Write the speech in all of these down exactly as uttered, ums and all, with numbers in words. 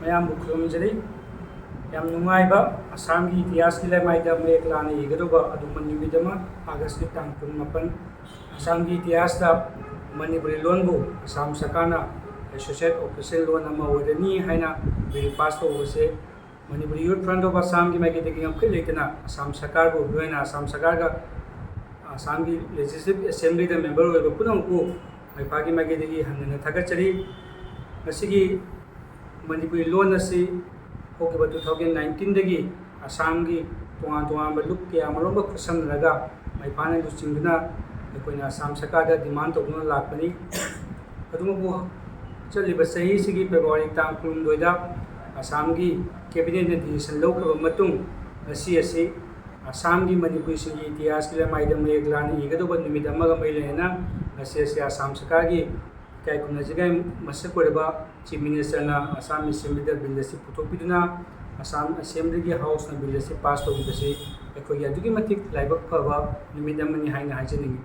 ꯃꯌꯥꯝꯕꯨ ꯈꯨꯔꯨꯝꯖꯔꯤ꯫ ꯌꯥꯝ ꯅꯨꯡꯉꯥꯏꯕ ꯑꯁꯥꯝꯒꯤ ꯏꯇꯤꯍꯥꯁꯀꯤ ꯂꯩꯃꯥꯏꯗ ꯃꯌꯦꯛ ꯂꯥꯅ ꯏꯒꯗꯧꯕ ꯑꯗꯨꯒꯨꯝꯕ ꯅꯨꯃꯤꯠ ꯑꯃ, ꯑꯥꯒꯁꯀꯤ ꯇꯥꯡ ꯀꯨꯟꯃꯥꯄꯟ꯫ ꯑꯁꯥꯝꯒꯤ ꯏꯇꯤꯍꯥꯁꯇ ꯃꯅꯤꯄꯨꯔꯤ ꯂꯣꯟꯕꯨ ꯑꯁꯥꯝ ꯁꯔꯀꯥꯔꯅ associate official ꯂꯣꯟ ꯑꯃ ꯑꯣꯏꯔꯅꯤ ꯍꯥꯏꯅ ꯕꯤꯜ ꯄꯥꯁ ꯇꯧꯕꯁꯦ ꯃꯅꯤꯄꯨꯔꯤ Youth Front of Assamꯒꯤ ꯃꯥꯏꯀꯩꯗꯒꯤ ꯉꯝꯈꯩ ꯂꯩꯇꯅ ꯑꯁꯥꯝ ꯁꯔꯀꯥꯔꯕꯨ, ꯂꯣꯏꯅ ꯑꯁꯥꯝ ꯁꯔꯀꯥꯔꯒ ꯑꯁꯥꯝꯒꯤ Legislative Assemblyꯗ member ꯑꯣꯏꯕ ꯄꯨꯝꯅꯃꯛꯄꯨ ꯃꯥꯏꯄꯥꯒꯤ ꯃꯥꯏꯀꯩꯗꯒꯤ ꯍꯟꯅ ꯊꯥꯒꯠꯆꯔꯤ꯫ ꯃꯁꯤꯒꯤ ꯃꯅꯤꯄꯨꯔꯤ ꯂꯣꯟ ꯑꯁꯤ ꯍꯧꯈꯤꯕ two thousand nineteenꯗꯒꯤ ꯑꯁꯥꯝꯒꯤ ꯇꯣꯉꯥꯟ ꯇꯣꯉꯥꯟꯕ ꯂꯨꯞ ꯀꯌꯥ ꯑꯃꯔꯣꯝꯒ ꯈꯨꯠꯁꯝꯅꯔꯒ ꯃꯥꯏꯄꯥꯅ ꯂꯨꯆꯤꯡꯗꯨꯅ ꯑꯩꯈꯣꯏꯅ ꯑꯁꯥꯝ ꯁꯔꯀꯥꯔꯗ demand ꯇꯧꯗꯨꯅ ꯂꯥꯛꯄꯅꯤ꯫ ꯑꯗꯨꯕꯨ ꯆꯠꯂꯤꯕ ꯆꯍꯤꯁꯤꯒꯤ February ꯇꯥꯡ ꯀꯨꯟꯍꯨꯝꯗꯣꯏꯗ ꯑꯁꯥꯝꯒꯤ Cabinetꯅ decision ꯂꯧꯈ꯭ꯔꯕ ꯃꯇꯨꯡ, ꯉꯁꯤ ꯑꯁꯤ ꯑꯁꯥꯝꯒꯤ ꯃꯅꯤꯄꯨꯔꯤꯁꯤꯡꯒꯤ ꯏꯇꯤꯍꯥꯁꯀꯤ ꯂꯩꯃꯥꯏꯗ ꯃꯌꯦꯛ ꯂꯥꯅ ꯏꯒꯗꯧꯕ ꯅꯨꯃꯤꯠ ꯑꯃꯒ ꯃꯔꯤ ꯂꯩꯅꯅ ꯉꯁꯤ ꯑꯁꯤ ꯑꯁꯥꯝ ꯁꯔꯀꯥꯔꯒꯤ ꯏꯀꯥꯏ ꯈꯨꯝꯅꯖꯤꯡꯒꯥꯏ ꯃꯁꯛ ꯑꯣꯏꯔꯕ Chief Ministerꯅ ꯑꯁꯥꯝ Assemblyꯗ ꯕꯤꯜ ꯑꯁꯤ ꯄꯨꯊꯣꯛꯄꯤꯗꯨꯅ ꯑꯁꯥꯝ Assemblyꯒꯤ Houseꯅ ꯕꯤꯜ ꯑꯁꯤ ꯄꯥꯁ ꯇꯧꯕꯤꯕꯁꯤ ꯑꯩꯈꯣꯏꯒꯤ ꯑꯗꯨꯛꯀꯤ ꯃꯇꯤꯛ ꯂꯥꯏꯕꯛ ꯐꯕ ꯅꯨꯃꯤꯠ ꯑꯃꯅꯤ ꯍꯥꯏꯅ ꯍꯥꯏꯖꯅꯤꯡꯏ꯫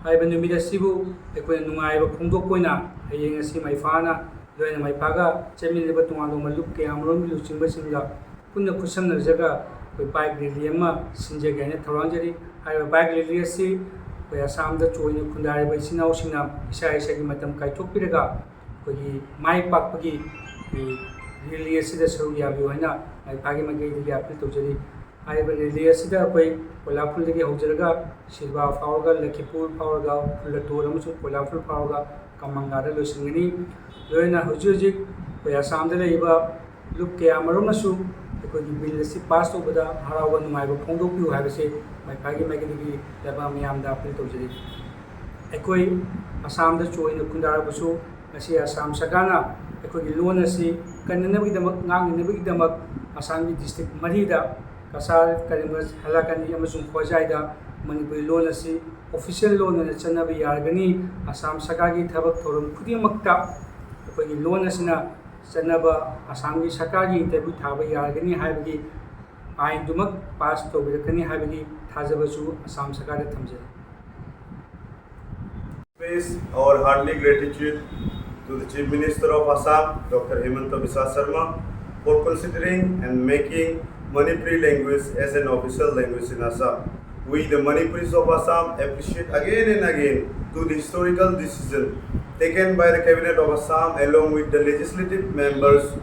ꯍꯥꯏꯔꯤꯕ ꯅꯨꯃꯤꯠ ꯑꯁꯤꯕꯨ ꯑꯩꯈꯣꯏꯅ ꯅꯨꯡꯉꯥꯏꯕ ꯐꯣꯡꯗꯣꯛꯄ ꯑꯣꯏꯅ ꯍꯌꯦꯡ ꯑꯁꯤ ꯃꯥꯏꯄꯥꯅ, ꯂꯣꯏꯅ ꯃꯥꯏꯄꯥꯒ ꯆꯠꯃꯤꯟꯅꯔꯤꯕ ꯇꯣꯉꯥꯟ ꯇꯣꯉꯥꯟꯕ ꯂꯨꯞ ꯀꯌꯥ ꯑꯃꯔꯣꯝꯒꯤ ꯂꯨꯆꯤꯡꯕꯁꯤꯡꯒ ꯄꯨꯟꯅ ꯈꯨꯠꯁꯝꯅꯖꯔꯒ ꯑꯩꯈꯣꯏ bike rally ꯑꯃ ꯁꯤꯟꯖꯒꯦ ꯍꯥꯏꯅ ꯊꯧꯔꯥꯡꯖꯔꯤ꯫ ꯍꯥꯏꯔꯤꯕ bike rally ꯑꯁꯤ ꯑꯩꯈꯣꯏ ꯑꯁꯥꯝꯗ ꯆꯣꯏꯅ ꯈꯨꯟꯗꯥꯔꯤꯕ ꯏꯆꯤꯟ ꯏꯅꯥꯎꯁꯤꯡꯅ ꯏꯁꯥ ꯏꯁꯥꯒꯤ ꯃꯇꯝ ꯀꯥꯏꯊꯣꯛꯄꯤꯔꯒ ꯑꯩꯈꯣꯏꯒꯤ ꯃꯥꯏ ꯄꯥꯛꯄꯒꯤ rally ꯑꯁꯤꯗ ꯁꯔꯨꯛ ꯌꯥꯕꯤꯌꯨ ꯍꯥꯏꯅ ꯃꯥꯏꯄꯥꯒꯤ ꯃꯥꯏꯀꯩꯗꯒꯤ appeal ꯇꯧꯖꯔꯤ꯫ ꯍꯥꯏꯔꯤꯕ rally ꯑꯁꯤꯗ ꯑꯩꯈꯣꯏ ꯀꯣꯏꯂꯥꯐꯨꯜꯗꯒꯤ ꯍꯧꯖꯔꯒ ꯁꯤꯜꯚꯥ ꯐꯥꯎꯔꯒ ꯂꯈꯤꯄꯨꯔ ꯐꯥꯎꯔꯒ ꯐꯨꯜꯂꯇꯣꯔ ꯑꯃꯁꯨꯡ ꯀꯣꯏꯂꯥꯐꯨꯜ ꯐꯥꯎꯔꯒ ꯀꯃꯪꯒꯥꯗ ꯂꯣꯏꯁꯤꯟꯒꯅꯤ꯫ ꯂꯣꯏꯅꯅ ꯍꯧꯖꯤꯛ ꯍꯧꯖꯤꯛ ꯑꯩꯈꯣꯏ ꯑꯁꯥꯝꯗ ꯂꯩꯔꯤꯕ ꯂꯨꯞ ꯀꯌꯥ ꯑꯃꯔꯣꯝꯅꯁꯨ ꯑꯩꯈꯣꯏꯒꯤ ꯕꯤꯜ ꯑꯁꯤ ꯄꯥꯁ ꯇꯧꯕꯗ ꯍꯔꯥꯎꯕ ꯅꯨꯡꯉꯥꯏꯕ ꯐꯣꯡꯗꯣꯛꯄꯤꯌꯨ ꯍꯥꯏꯕꯁꯤ ꯃꯥꯏꯄꯥꯒꯤ ꯃꯥꯏꯀꯩꯗꯒꯤ ꯂꯩꯕꯥꯛ ꯃꯤꯌꯥꯝꯗ appeal ꯇꯧꯖꯔꯤ꯫ ꯑꯩꯈꯣꯏ ꯑꯁꯥꯝꯗ ꯆꯣꯏꯅ ꯈꯨꯟꯗꯥꯔꯕꯁꯨ ꯉꯁꯤ ꯑꯁꯥꯝ ꯁꯔꯀꯥꯔꯅ ꯑꯩꯈꯣꯏꯒꯤ ꯂꯣꯟ ꯑꯁꯤ ꯀꯟꯅꯅꯕꯒꯤꯗꯃꯛ, ꯉꯥꯛꯅꯅꯕꯒꯤꯗꯃꯛ ꯑꯁꯥꯝꯒꯤ district ꯃꯔꯤꯗ, ꯀꯁꯥꯔ, ꯀꯔꯤꯝꯒꯟꯖ, ꯍꯥꯏꯂꯥꯀꯟꯗꯤ ꯑꯃꯁꯨꯡ ꯍꯣꯖꯥꯏꯗ ꯃꯅꯤꯄꯨꯔꯤ ꯂꯣꯟ ꯑꯁꯤ official ꯂꯣꯟ ꯑꯣꯏꯅ ꯆꯠꯅꯕ ꯌꯥꯔꯒꯅꯤ꯫ ꯑꯁꯥꯝ ꯁꯔꯀꯥꯔꯒꯤ ꯊꯕꯛ ꯊꯧꯔꯝ ꯈꯨꯗꯤꯡꯃꯛꯇ ꯑꯩꯈꯣꯏꯒꯤ ꯂꯣꯟ ꯑꯁꯤꯅ ꯆꯠꯅꯕ ꯑꯁꯥꯝꯒꯤ ꯁꯔꯀꯥꯔꯒꯤ interview ꯊꯥꯕ ꯌꯥꯔꯒꯅꯤ ꯍꯥꯏꯕꯒꯤ ꯑꯥꯏꯟꯗꯨꯃꯛ ꯄꯥꯁ ꯇꯧꯕꯤꯔꯛꯀꯅꯤ ꯍꯥꯏꯕꯒꯤ ꯊꯥꯖꯕꯁꯨ ꯑꯁꯥꯝ ꯁꯔꯀꯥꯔꯗ ꯊꯝꯖꯔꯤ꯫ Praise our heartily gratitude to the Chief Minister of Assam, Doctor Himanta Biswa Sarma, for considering and making Manipuri language as an official language in Assam. We, the Manipuris of Assam, appreciate again and again to the historical decision taken by the Cabinet of Assam along with the legislative members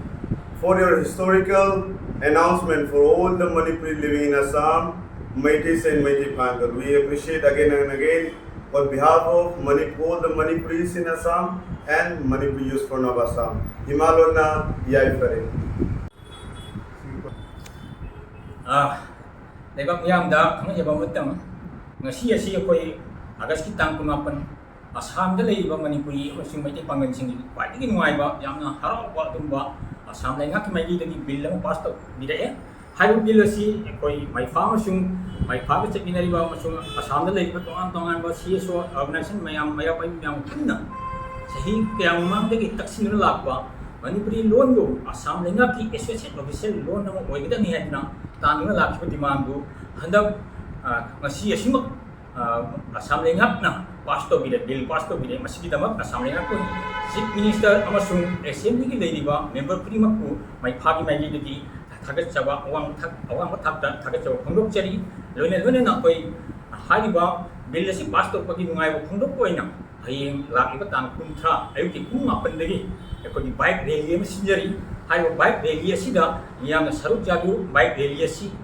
for your historical announcement for all the Manipuri living in Assam, Meiteis and Meitei Pangal. We appreciate again and again on behalf of Manip-, all the Manipuris in Assam and Manipuri Youth Front of Assam. ꯏꯃꯥ ꯂꯣꯟꯅ ꯌꯥꯏꯐꯔꯦ꯫ ꯑꯥ, ꯂꯩꯕꯥꯛ ꯃꯤꯌꯥꯝꯗ ꯈꯪꯍꯟꯖꯕ ꯑꯃꯇꯪ, ꯉꯁꯤ ꯑꯁꯤ ꯑꯩꯈꯣꯏ ꯑꯥꯒꯁꯀꯤ ꯇꯥꯡ ꯀꯨꯟꯃꯥꯄꯟ, ꯑꯁꯥꯝꯗ ꯂꯩꯔꯤꯕ ꯃꯅꯤꯄꯨꯔꯤ ꯑꯃꯁꯨꯡ ꯃꯩꯇꯩ ꯄꯥꯡꯒꯜꯁꯤꯡꯒꯤ ꯈ꯭ꯋꯥꯏꯗꯒꯤ ꯅꯨꯡꯉꯥꯏꯕ, ꯌꯥꯝꯅ ꯍꯔꯥꯎꯕ ꯑꯗꯨꯒꯨꯝꯕ ꯑꯁꯥꯝ ꯂꯩꯉꯥꯛꯀꯤ ꯃꯥꯏꯀꯩꯗꯒꯤ ꯕꯤꯜ ꯑꯃ ꯄꯥꯁ ꯇꯧꯕꯤꯔꯛꯑꯦ꯫ ꯍꯥꯏꯔꯤꯕ ꯕꯤꯜ ꯑꯁꯤ ꯑꯩꯈꯣꯏ ꯃꯩꯐꯥ ꯑꯃꯁꯨꯡ ꯃꯩꯐꯥꯒ ꯆꯠꯃꯤꯟꯅꯔꯤꯕ ꯑꯃꯁꯨꯡ ꯑꯁꯥꯝꯗ ꯂꯩꯔꯤꯕ ꯇꯣꯉꯥꯟ ꯇꯣꯉꯥꯟꯕ ꯁꯤ ꯑꯦꯁ ꯑꯣ ꯑꯣꯔꯒꯅꯥꯏꯖꯦꯁꯟ ꯃꯌꯥꯝ, ꯃꯩꯔꯥ ꯄꯥꯏꯕꯤ ꯃꯌꯥꯝ ꯄꯨꯟꯅ ꯆꯍꯤ ꯀꯌꯥ ꯃꯃꯥꯡꯗꯒꯤ ꯇꯛꯁꯤꯟꯗꯨꯅ ꯂꯥꯛꯄ ꯃꯅꯤꯄꯨꯔꯤ ꯂꯣꯟꯕꯨ ꯑꯁꯥꯝ ꯂꯩꯉꯥꯛꯀꯤ ꯑꯦꯁꯣꯁꯤꯌꯦꯠ ꯑꯣꯐꯤꯁꯤꯌꯦꯜ ꯂꯣꯟ ꯑꯃ ꯑꯣꯏꯒꯗꯕꯅꯤ ꯍꯥꯏꯗꯨꯅ ꯇꯥꯟꯗꯨꯅ ꯂꯥꯛꯈꯤꯕ ꯗꯤꯃꯥꯟꯗꯨ ꯍꯟꯗꯛ, ꯑ, ꯉꯁꯤ ꯑꯁꯤꯃꯛ, ꯑ, ꯑꯁꯥꯝ ꯂꯩꯉꯥꯛꯅ ꯄꯥꯁ ꯇꯧꯕꯤꯔꯦ, ꯕꯤꯜ ꯄꯥꯁ ꯇꯧꯕꯤꯔꯦ꯫ ꯃꯁꯤꯒꯤꯗꯃꯛ ꯑꯁꯥꯝ ꯂꯩꯉꯥꯛꯄꯨ, ꯆꯤꯐ ꯃꯤꯅꯤꯁꯇꯔ ꯑꯃꯁꯨꯡ ꯑꯦꯁꯦꯝꯕ꯭ꯂꯤꯒꯤ ꯂꯩꯔꯤꯕ ꯃꯦꯝꯕꯔ ꯈꯨꯗꯤꯡꯃꯛꯄꯨ ꯃꯩꯐꯥꯒꯤ ꯃꯥꯏꯀꯩꯗꯒꯤ ꯊꯥꯒꯠꯆꯕ, ꯑꯋꯥꯡꯕ ꯊꯥꯛ-, ꯑꯋꯥꯡꯕ ꯊꯥꯛꯇ ꯊꯥꯒꯠꯆꯕ ꯐꯣꯡꯗꯣꯛꯆꯔꯤ꯫ ꯂꯣꯏꯅ ꯂꯣꯏꯅꯅ ꯑꯩꯈꯣꯏ ꯍꯥꯏꯔꯤꯕ ꯕꯤꯜ ꯑꯁꯤ ꯄꯥꯁ ꯇꯧꯕꯒꯤ ꯅꯨꯡꯉꯥꯏꯕ ꯐꯣꯡꯗꯣꯛꯄ ꯑꯣꯏꯅ ꯍꯌꯦꯡ ꯂꯥꯛꯂꯤꯕ ꯇꯥꯡ ꯀꯨꯟꯊ꯭ꯔꯥ ꯑꯌꯨꯛꯀꯤ ꯄꯨꯡ ꯃꯥꯄꯟꯗꯒꯤ ꯑꯩꯈꯣꯏꯒꯤ ꯕꯥꯏꯛ ꯔꯦꯂꯤ ꯑꯃ ꯁꯤꯟꯖꯔꯤ꯫ ꯍꯥꯏꯔꯤꯕ ꯕꯥꯏꯛ ꯔꯦꯂꯤ ꯑꯁꯤꯗ ꯃꯤꯌꯥꯝꯅ ꯁꯔꯨꯛ ꯌꯥꯕꯤꯌꯨ꯫ ꯕꯥꯏꯛ ꯔꯦꯂꯤ ꯑꯁꯤ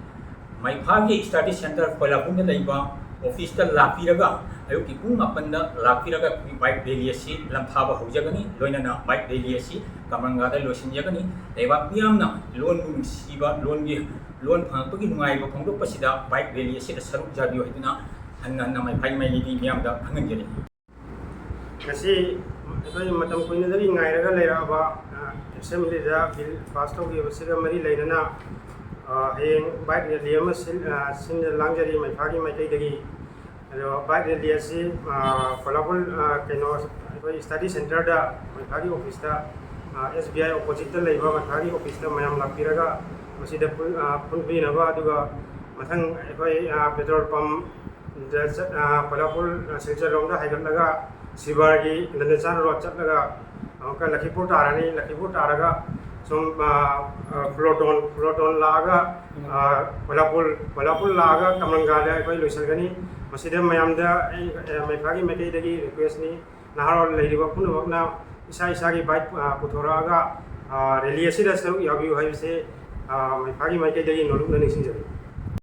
ꯃꯩꯐꯥꯒꯤ ꯁ꯭ꯇꯗꯤ ꯁꯦꯟꯇꯔ ꯀꯣꯏꯂꯥꯄꯨꯔꯗ ꯂꯩꯕ ꯑꯣꯐꯤꯁꯇ ꯂꯥꯛꯄꯤꯔꯒ, ꯑꯌꯨꯛꯀꯤ ꯄꯨꯡ ꯃꯥꯄꯟꯗ ꯂꯥꯛꯄꯤꯔꯒ ꯑꯩꯈꯣꯏꯒꯤ ꯕꯥꯏꯛ ꯔꯦꯂꯤ ꯑꯁꯤ ꯂꯝꯐꯥꯕ ꯍꯧꯖꯒꯅꯤ꯫ ꯂꯣꯏꯅꯅ ꯕꯥꯏꯛ ꯔꯦꯂꯤ ꯑꯁꯤ ꯀꯃꯔꯪꯒꯥꯗ ꯂꯣꯏꯁꯤꯟꯖꯒꯅꯤ꯫ ꯂꯩꯕꯥꯛ ꯃꯤꯌꯥꯝꯅ ꯂꯣꯟꯕꯨ ꯅꯨꯡꯁꯤꯕ, ꯂꯣꯟꯒꯤ, ꯂꯣꯟ ꯐꯪꯂꯛꯄꯒꯤ ꯅꯨꯡꯉꯥꯏꯕ ꯐꯣꯡꯗꯣꯛꯄꯁꯤꯗ ꯕꯥꯏꯛ ꯔꯦꯂꯤ ꯑꯁꯤꯗ ꯁꯔꯨꯛ ꯌꯥꯕꯤꯌꯨ ꯍꯥꯏꯗꯨꯅ ꯍꯟꯅ ꯍꯟꯅ ꯃꯩꯐꯥꯒꯤ ꯃꯥꯏꯀꯩꯗꯒꯤ ꯃꯤꯌꯥꯝꯗ ꯈꯪꯍꯟꯖꯔꯤ꯫ ꯉꯁꯤ ꯑꯩꯈꯣꯏ ꯃꯇꯝ ꯀꯨꯏꯅꯗꯒꯤ ꯉꯥꯏꯔꯒ ꯂꯩꯔꯛꯑꯕ, ꯑ, ꯑꯦꯁꯦꯝꯕ꯭ꯂꯤꯗ ꯕꯤꯜ ꯄꯥꯁ ꯇꯧꯈꯤꯕꯁꯤꯒ ꯃꯔꯤ ꯂꯩꯅꯅ, ꯑ, ꯍꯌꯦꯡ ꯕꯥꯏꯛ ꯔꯦꯂꯤ ꯑꯃ ꯁꯤꯟ-, ꯑ, ꯁꯤꯟꯖ ꯂꯥꯡꯖꯔꯤ ꯃꯩꯐꯥꯒꯤ ꯃꯥꯏꯀꯩꯗꯒꯤ꯫ ꯑꯗꯣ ꯕꯥꯏꯛ ꯔꯦꯂꯤ ꯑꯁꯤ, ꯑ, ꯀꯣꯂꯥꯄꯨꯔ, ꯑ, ꯀꯩꯅꯣ, ꯑꯩꯈꯣꯏ ꯁ꯭ꯇꯗꯤ ꯁꯦꯟꯇꯔꯗ ꯃꯩꯐꯥꯒꯤ ꯑꯣꯐꯤꯁꯇ, ꯑ, ꯑꯦꯁ ꯕꯤ ꯑꯥꯏ ꯑꯣꯄꯣꯖꯤꯠꯇ ꯂꯩꯕ ꯃꯩꯐꯥꯒꯤ ꯑꯣꯐꯤꯁꯇ ꯃꯌꯥꯝ ꯂꯥꯛꯄꯤꯔꯒ ꯃꯁꯤꯗ ꯄꯨꯟ-, ꯑ, ꯄꯨꯟꯕꯤꯅꯕ, ꯑꯗꯨꯒ ꯃꯊꯪ ꯑꯩꯈꯣꯏ, ꯑ, ꯄꯦꯇ꯭ꯔꯣꯜ ꯄꯝ ꯗ ꯆꯠ-, ꯑ, ꯀꯣꯂꯥꯄꯨꯔ, ꯑ, ꯁꯤꯜꯆꯔ ꯂꯣꯝꯗ ꯍꯥꯏꯒꯠꯂꯒ ꯁꯤꯕꯥꯔꯒꯤ ꯅꯟꯗꯆꯥꯟ ꯔꯣꯗ ꯆꯠꯂꯒ, ꯑꯃꯨꯛꯀ ꯂꯈꯤꯄꯨꯔ ꯇꯥꯔꯅꯤ꯫ ꯂꯈꯤꯄꯨꯔ ꯇꯥꯔꯒ ꯁꯨꯝ, ꯑ, ꯑ, ꯐꯨꯂꯣꯇꯣꯟ, ꯐꯨꯂꯣꯇꯣꯟ ꯂꯥꯛꯑꯒ, ꯑ, ꯀꯣꯂꯥꯄꯨꯔ, ꯀꯣꯂꯥꯄꯨꯔ ꯂꯥꯛꯑꯒ ꯀꯃꯟꯒꯥꯗ ꯑꯩꯈꯣꯏ ꯂꯣꯏꯁꯤꯟꯒꯅꯤ꯫ ꯃꯁꯤꯗ ꯃꯌꯥꯝꯗ ꯑꯩ, ꯑ, ꯃꯩꯐꯥꯒꯤ ꯃꯥꯏꯀꯩꯗꯒꯤ request ꯅꯤ, ꯅꯍꯥꯔꯣꯜ ꯂꯩꯔꯤꯕ ꯄꯨꯝꯅꯃꯛꯅ ꯏꯁꯥ ꯏꯁꯥꯒꯤ bike, ꯑ, ꯄꯨꯊꯣꯔꯛꯑꯒ, ꯑ, rally ꯑꯁꯤꯗ ꯁꯔꯨꯛ ꯌꯥꯕꯤꯌꯨ ꯍꯥꯏꯕꯁꯦ, ꯑ, ꯃꯩꯐꯥꯒꯤ ꯃꯥꯏꯀꯩꯗꯒꯤ ꯅꯣꯂꯨꯛꯅ ꯅꯤꯡꯁꯤꯡꯖꯔꯤ꯫